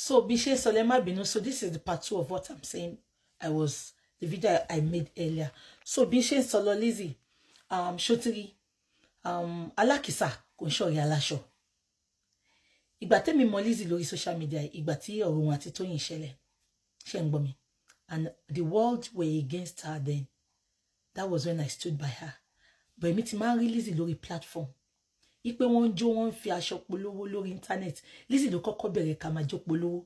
So bí ṣe sọ lẹ, má bínú. So this is the part two of what I'm saying. I was the video I made earlier. So bí ṣe sọ lọ, Lizzy, ṣó ti rí, alákìsà kò ń ṣọ̀rẹ́ aláṣọ. Ìgbà tẹ́mi mọ Lizzy lórí social media, ìgbà tí ọ̀rọ̀ òun àti Tóyìn ṣẹlẹ̀, ṣe ń gbọ́ mi, and the world were against her then. That was when I stood by her. But èmi ti máa ń rí Lizzy lórí platform ipe wọ́n ń jó, wọ́n ń fi aṣọ polówó lórí internet. Lizzy ló kọ́kọ́ bẹ̀rẹ̀ ká máa jó polówó.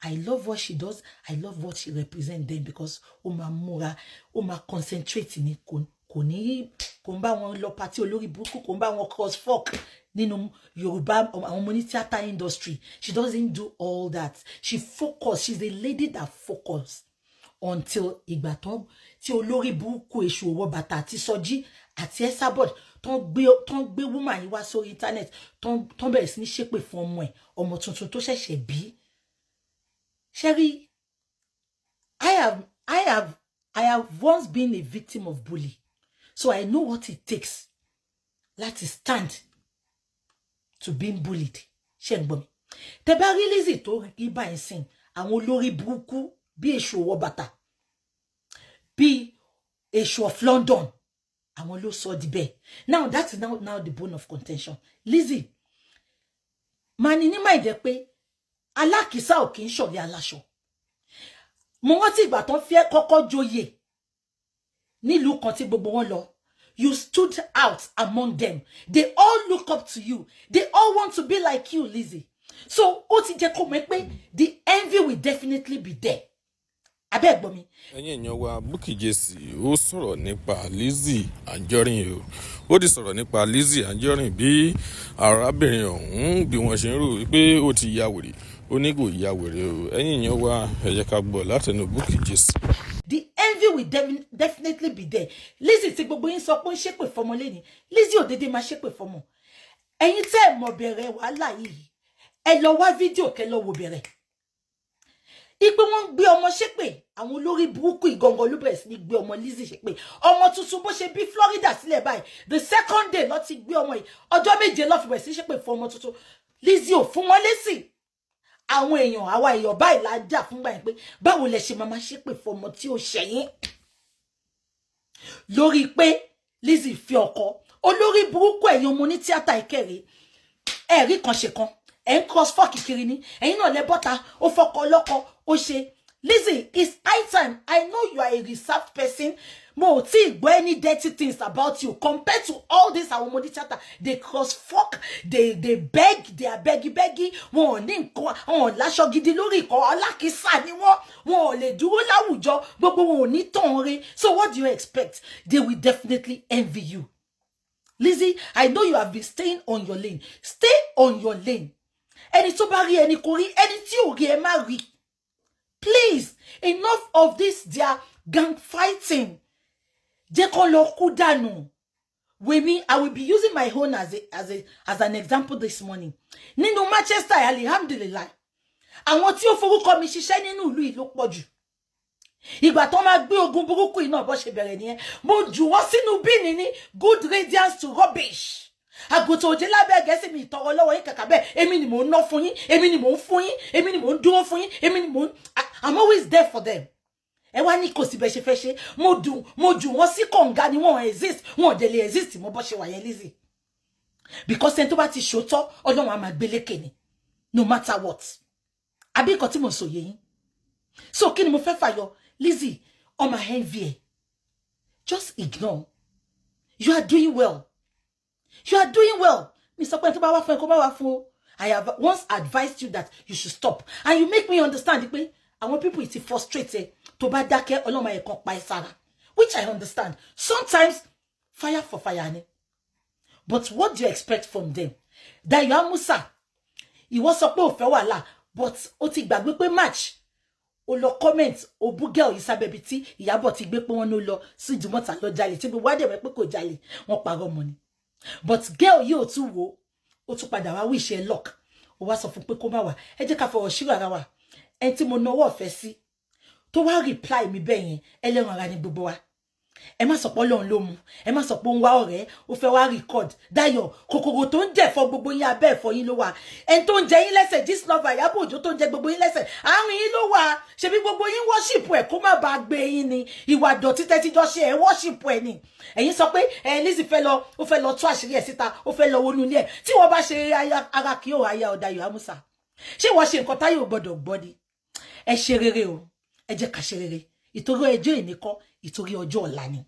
I love what she does. I love what she represent them, because ó máa múra, ó máa concentrate ní kò ní kò ń bá wọn lọ party olórí burúkú, kò ń bá wọn cross fuck nínú Yorùbá àwọn ọmọ ní theatre industry. She doesn't do all that. She focus. She's a lady that focus until ìgbà tán tí olórí burúkú èṣù owó bàtà àti Sọjí àti Esabod tán gbé woman yìí wá sórí internet, tán bẹ̀rẹ̀ sí ní ṣépè fún ọmọ ẹ̀, ọmọ tuntun tó ṣẹ̀ṣẹ̀ bí. Ṣẹ́rí, I have once been a victim of bully, so I know what it takes láti stand to being bullied. Ṣé ń gbọ́ mi? Tẹ bá rí Lizzy tó rí báyìí sìn, àwọn olórí burúkú bí èṣù owó bàtà, bí èṣù of London, àwọn ló sọ di bẹ́ẹ̀. Now that is now the bone of contention. Lizzy màá ní ní máa jẹ́ pé alákìísà ò kì í ṣọ̀rẹ́ aláṣọ. Mo rántí ìgbà tán fẹ́ kọ́kọ́ joyè nílùú kan tí gbogbo wọn lọ. You stood out among them. They all look up to you. They all want to be like you, Lizzy. So ó ti jẹ́ kó mọ̀ pé the envy will definitely be there. Abẹ́ ẹ̀gbọ́n mi. Ẹ̀yin èèyàn wa, Bukky Jesse ó sọ̀rọ̀ nípa Lizzy Anjorin o. Ó ti sọ̀rọ̀ nípa Lizzy Anjorin, bí arábìnrin ọ̀hún, bí wọ́n ṣe ń rò wípé ó ti ya wèrè. Ó ní kò ya wèrè o. Ẹ̀yin èèyàn wa, ẹ jẹ́ ká gbọ́ látẹnu Bukky Jesse. The envy will definitely be there. Lizzy tí gbogbo yín sọ pé ń ṣépè fọmọ lẹ́ni, Lizzy ò dédé máa ṣépè fọmọ. Ẹ̀yin tẹ́ ẹ̀ mọ̀ bẹ̀rẹ̀ wàhálà yìí, ẹ lọ wá fídíò kẹ́ lọ wò bẹ̀rẹ̀ ipe wọ́n ń gbé ọmọ ṣépè. Àwọn olórí burúkú ìgangan ló bẹ̀rẹ̀ sí ní gbé ọmọ Lizzy ṣépè, ọmọ tuntun bó ṣe bí Florida sílẹ̀ báyìí. The second day ló ti gbé ọmọ yìí, ọjọ́ 7 ló fi bẹ̀rẹ̀ sí ṣépè fún ọmọ tuntun. Lizzy ò fún wọn lésì. Àwọn èèyàn, àwa èèyàn báyìí la jà fún gbà yẹn pé báwo lẹ ṣe máa máa ṣépè fún ọmọ tí ó ṣẹ̀yìn lórí pé Lizzy fi ọkọ olórí burúkú. Ẹ̀yin ọmọ ní tíátà ìkẹrẹ, ẹ̀rí kan ṣe kan, ẹ̀ ń cross fuck kiri ni. Ẹ̀yin náà lẹ bọ́ta, ó fọkọ ọlọ́kọ ó ṣe. Lizzy, it's high time. I know you are a reserved person. Mo ò tí ì gbọ́ any dirty things about you compared to all this. Àwọn ọmọdé tíátà, they cross fuck, they beg, they are beggy beggy. Wọn ò ní nǹkan, wọn ò láṣọ gidi lórí ìkọ́, alákìísà ni wọ́n. Wọn ò lè dúró láwùjọ, gbogbo wọn ò ní tàn re. So what do you expect? They will definitely envy you. Lizzy, I know you have been staying on your lane. Stay on your lane. Ẹni tó bá rí ẹni kò rí, ẹni tí ò rí ẹ má rí. Please, enough of this their gang fighting. Jẹ́ kó lọ kú dànù. Wèmi, I will be using my own as an example this morning. Nínú Manchester, alhamdulillah, àwọn tí ó forúkọ mi ṣiṣẹ́ nínú ìlú yìí ló pọ̀ jù. Ìgbà tó máa gbé ogun burúkú yìí náà, bó ṣe bẹ̀rẹ̀ nìyẹn. Mo jù wọ́n sínú bin ní good radiance to rubbish. Àgùntàn òjé lábẹ́ gẹ̀ẹ́sì mi ìtọrọ lọ́wọ́ yín. Kàkà bẹ́ẹ̀, èmi ni mò ń ná fún yín, èmi ni mò ń fún yín, èmi ni mò ń dúró fún yín, èmi ni mò ń I'm always there for them. Ẹ wá ní kò sí bẹ́ẹ̀ ṣe fẹ́ ṣe. Mo dùn, mo jù wọ́n sí kànga ni. Wọ́n exist, wọn ò dẹ̀ lè exist mo bọ́ ṣe wà yẹn, Lizzy, because ẹni tó bá ti ṣòótọ́, Ọlọ́run á máa gbé lékè ni, no matter what. Àbí nǹkan tí mo sọ yé yín? So kí ni mo fẹ́ fàyọ? Lizzy, ọmọ envy ẹ, just ignore. You are doing well. You are doing well. Mi sọ pé tó bá wá fún ẹ, kó bá wá fún o. I have once advised you that you should stop, and you make me understand pé àwọn people ti frustrate ẹ. Tó bá dákẹ́, Ọlọ́mọ ẹ̀ kan pa ẹ sára, which I understand. Sometimes fire for fire ni, but what do you expect from them? Dayo Amusa, ìwọ sọ pé ò fẹ́ wàhálà, but ó ti gbàgbé pé March ó lọ comment, ó bú girl yìí sábẹ́ ibi tí Ìyábọ̀ ti gbé pé wọ́n ní ó lọ sí Ìdúmọ̀tà lọ jalè, tí gbogbo àdẹ̀mẹ́ pé kò jalè, wọ́n parọ́ mọ́ ni. But girl yìí ò tún wo, ó tún padà wá wish ẹ luck. Ó wá sọ fún pé kó má wà. Ẹ jẹ́ ká fọwọ́ ṣírò ara wa. Ẹni tí mo nawọ́ ọ̀fẹ́ sí tó wá reply mi bẹ́ẹ̀ yẹn, ẹlẹ́ran ara ni gbogbo wa. Ẹ má sọ pé Ọlọ́run ló mú, ẹ má sọ pé ó ń wá ọ̀rẹ́, ó fẹ́ wá record. Dayọ̀, kòkòrò tó ń jẹ̀fọ́ gbogbo yín, abẹ́ ẹ̀fọ́ yín ló wà. Ẹni tó ń jẹ yín lẹ́sẹ̀, Gistlover, Ìyábọ̀ Òjó tó ń jẹ gbogbo yín lẹ́sẹ̀, àárín yín ló wà. Ṣebí gbogbo yín worship ẹ̀ kó má bàa gbé yín ni. Ìwà dọ̀tí tẹ́tí jọ ṣe, ẹ̀ worship ẹ̀ ni. Ẹ̀yin sọ pé ẹ̀ Lizzy fẹ́ lọ, ó fẹ́ lọ tú àṣírí ẹ̀ síta, ó fẹ́ lọ wọnú ilé ẹ̀. Tí wọ́n bá ṣe ara kí ó aya ọ̀dà Amusa, ṣé wọ́n ṣe nǹkan táyé ò gbọ́dọ̀ gbọ́ ni? Ẹ ṣe rere o, ẹ jẹ́ ká ṣe rere. Ìtorí ẹjọ́ ìní kọ́, ìtorí ọjọ́ ọ̀la ni.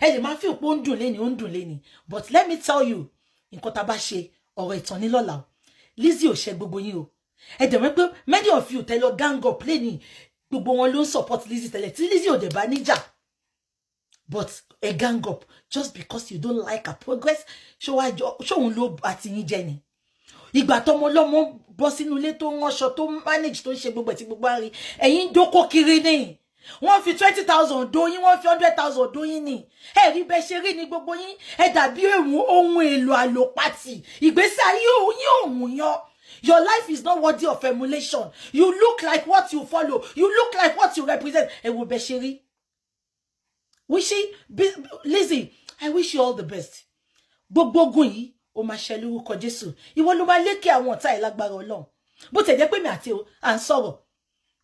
Ẹ lè máa fi òpó ń dùn léni, ó ń dùn léni, but let me tell you, nǹkan tá a bá ṣe, ọ̀rọ̀ ìtàn ní lọ́la o. Lizzy ò ṣe gbogbo yín o. Ẹ dẹ̀ mọ̀ pé many of you tẹ́ lọ gang up léni, gbogbo wọn ló ń support Lizzy tẹ́lẹ̀ tí Lizzy ò dẹ̀ bá níjà, but ẹ gang up just because you don't like her progress. Ṣóun ló àti yín jẹ ni? Ìgbà tọmọ ọlọ́mọ bọ́ sínú ilé, tó ń ránṣọ, tó ń manage, tó ń ṣe gbogbo ẹ̀ tí gbogbo àárín ẹ̀yin ń dókó kiri ni. Wọ́n fi 20,000 dóyín, wọ́n fi 100,000 dóyín ni. Ẹ rí bẹ́ẹ̀ ṣe rí ni gbogbo yín, ẹ dàbí ohun èlò àlòpàtì. Ìgbésí ayé yín òun yan. Your life is not worthy of emulation. You look like what you follow. You look like what you represent. Ẹ wo bẹ́ẹ̀ ṣe rí. Lizzy, I wish you all the best. Gbogbo ogun yìí, ó máa ṣẹ lórúkọ Jésù. Ìwọ ló máa lékè àwọn ọ̀tá ẹ̀ lágbára Ọlọ́run. Bó tẹ̀ jẹ́ pé mi àti o à ń sọ̀rọ̀,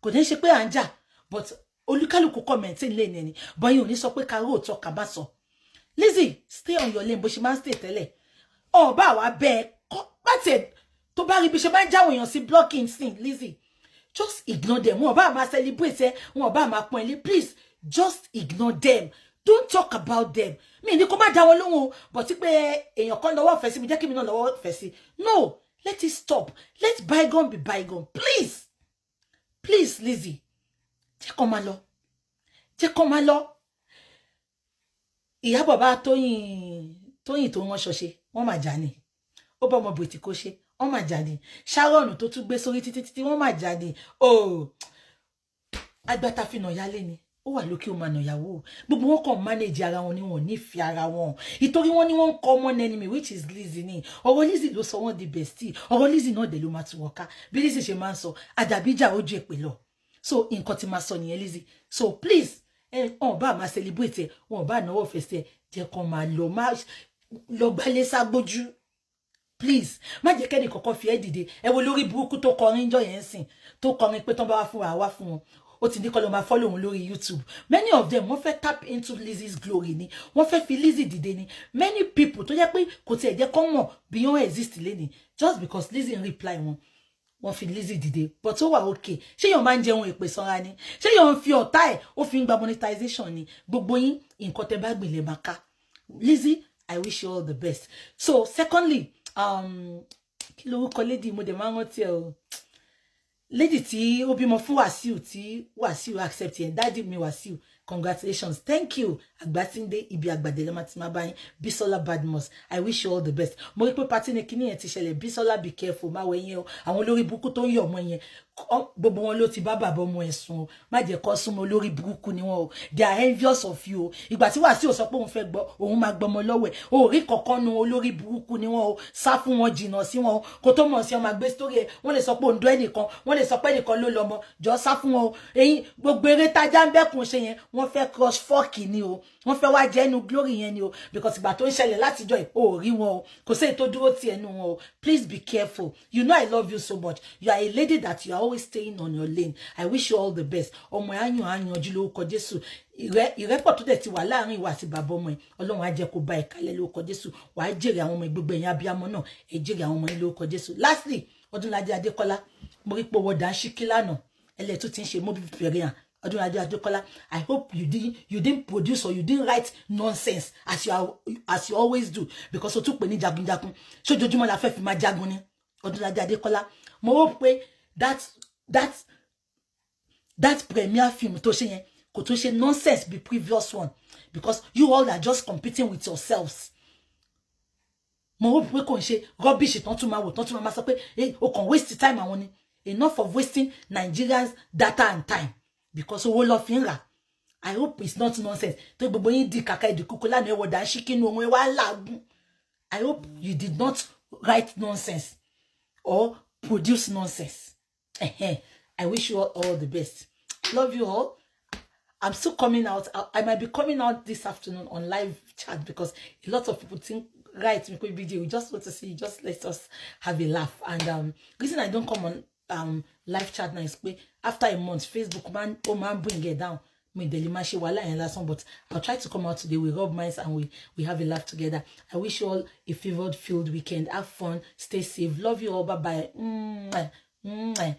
kò ní ṣe pé à ń jà, but olúkálùkù comment lé ní ẹni bọ́yìn ò ní sọ pé ká róòtọ́ ká bá sọ. Lizzy, stay on your lane bó ṣe máa ń stay tẹ́lẹ̀. Ọba àwa bẹ́ẹ̀ bá tiẹ̀ tó bá rí bí ṣe máa ń jáwọ́ èèyàn sí blocking sin. Lizzy, just ignore them. Wọn ò bá máa celebrate ẹ, wọn ò bá máa pọ́n ẹ lé, please just ignore them. Don't talk about them. Mi ní kó má dá wọn lóhùn o, but tí pé èèyàn kan lọ́wọ́ fẹ́ sí mi, jẹ́ kí mi náà lọ́wọ́ fẹ́ sí, no, let it stop. Let bygone be bygone, please, please. Lizzy, jẹ́ kó máa lọ, jẹ́ kó máa lọ. Ìyábọ̀ bá Tóyìn, Tóyìn tó ránṣọ ṣe, wọ́n máa jà ní. Ó bá ọmọ bòtí kó ṣe, wọ́n máa jà ní. Sharon tó tún gbé sórí títí títí, wọ́n máa jà ní. Oh, agbátá fi nà yálé ni ó wà lókè, ó máa nà yàwó. Gbogbo wọn kàn manage ara wọn ni, wọn ò nífẹ̀ẹ́ ara wọn, ìtorí wọn ni wọ́n ń common enemy, which is Lizzy. Ni ọ̀rọ̀ Lizzy ló sọ wọ́n di bestie. Ọ̀rọ̀ Lizzy náà dẹ̀ ló máa tún wọn ká. Bí Lizzy ṣe máa ń sọ, àdàbíjà ojú èpè lọ. So nǹkan tí máa sọ nìyẹn, Lizzy. So please, ẹ wọn bá máa celebrate ẹ, wọn bá náwó fẹsẹ̀, jẹ́ kó máa lọ, má lọ gbálé ságbójú. Please, má jẹ́ kẹ́ni kọ̀ọ̀kan fi ẹ́ dìde. Ẹ wo lórí burúkú tó kọrin jọ yẹn ń sìn, tó kọrin pé tán bá wá fún wa, wá fún wọn. Ó ti ní kọ́ ló máa follow òun lórí YouTube. Many of them, wọ́n fẹ́ tap into Lizzy's glory ni, wọ́n fẹ́ fi Lizzy dìde ni. Many people tó jẹ́ pé kò tiẹ̀ jẹ́ kọ́ mọ̀ bí wọ́n exist lẹ́ni, just because Lizzy ń reply wọn, wọ́n fi Lizzy dìde. But ó wà okay. Ṣé yóò máa ń jẹun èpè sanra ni? Ṣé yóò ń fi ọ̀tá ẹ̀, ó fi ń gba monetization ni? Gbogbo yín, nǹkan tẹ́ bá gbìn lè máa ká. Lizzy, I wish you all the best. So secondly, kí lorúkọ lady? Mo dẹ̀ máa ń rántí ẹ o, lady tí ó bímọ fún Wàsíù, tí Wàsíù accept yẹn. Daddy mi Wàsíù, congratulations, thank you. Àgbàtúndé ibi àgbàdé lọ́mọ tí máa bá yín. Bisola Badmus, I wish you all the best. Mo rí pé party ní kíní yẹn ti ṣẹlẹ̀. Bisola, be careful, má wẹ yẹn o. Àwọn olórí burúkú tó ń yọ̀ ọmọ yẹn, gbogbo wọn ló ti bá bàbá ọmọ ẹ̀ sùn o. Má jẹ́ kó súnmọ́, olórí burúkú ni wọn o. They are envious of you o. Ìgbà tí Wàsíù sọ pé òun fẹ́ gbọ́, òun máa gbọmọ lọ́wọ́ ẹ̀, o rí kankan nu. Olórí burúkú ni wọn o. Sá fún wọn, jìnnà sí wọn o. Kó tó mọ̀ sí ọmọ àgbé story ẹ̀, wọ́n lè sọ pé òǹdó ẹnìkan, wọ́n lè sọ pé ẹnìkan ló lọ́mọ. Jọ, sá fún wọn o. Èyí gbogbo eré tájá ń bẹ́kùn ṣe yẹn, wọ́n fẹ́ cross fork ni o. Wọ́n fẹ́ wá jẹ́nu glory yẹn ni o, because ìgbà tó ń ṣẹlẹ̀ látijọ́ ẹ̀, o ò rí wọn o. Kò sí èyí tó dúró tì ẹnu wọn o. Please be careful. You know I love you so much. You are a lady that you are always staying on your lane. I wish you all the best. Ọmọ ẹ̀ á yàn, á yanjú lórúkọ Jésù. Ìrẹ́pọ̀ tó dẹ̀ ti wà láàrin ìwà àti bàbá ọmọ ẹ̀, Ọlọ́run á jẹ́ kó bá ẹ̀ kalẹ̀ lórúkọ Jésù. Wàá jèrè àwọn ọmọ ẹ̀. Gbogbo ẹ̀yin abiyamọ náà, ẹ̀ jèrè àwọn ọmọ yín lórúkọ Jésù. Lastly, Ọdúnládé Adékọ́lá, mo rí pé owó dàńṣíkí lánàá, ẹlẹ́ tó ti ń ṣe mọ́bí fẹ̀rẹ̀ hàn. Ọdúnládé Adékọ́lá, I hope you didn't produce or you didn't write nonsense as you always do, because o tún pè ní jagunjagun. Ṣójoojúmọ́ la fẹ́ fi máa jagun ni? Ọdúnládé Adékọ́lá, mo hope pé that premiere film tó ṣe yẹn kò tún ṣe nonsense be previous one, because you all are just competing with yourselves. Mo hope pé kò ń ṣe rubbish tán tún máa wò, tán tún máa sọ pé o kàn waste time àwọn ni. Enough of wasting Nigerians' data and time, because owó lọ fi ń rà. I hope it's not nonsense tó gbogbo yín di kàkà ìdí kúkú lánàá. Ẹwọ dà ń ṣí kínú ohun ẹ wá làágùn. I hope you did not write nonsense or produce nonsense. I wish you all the best. Love you all. I'm still coming out. I might be coming out this afternoon on live chat because a lot of people think right me pé BJ, we just want to see you, just let us have a laugh. And reason I don't come on live chat now is pé after a month, Facebook man, ó máa ń bring it down. Mi dẹ̀ lè máa ṣe wàhálà yẹn lásán, but I'll try to come out today. We rub minds and we have a laugh together. I wish you all a favored filled weekend. Have fun, stay safe. Love you all. Bye bye. Mwah, mwah.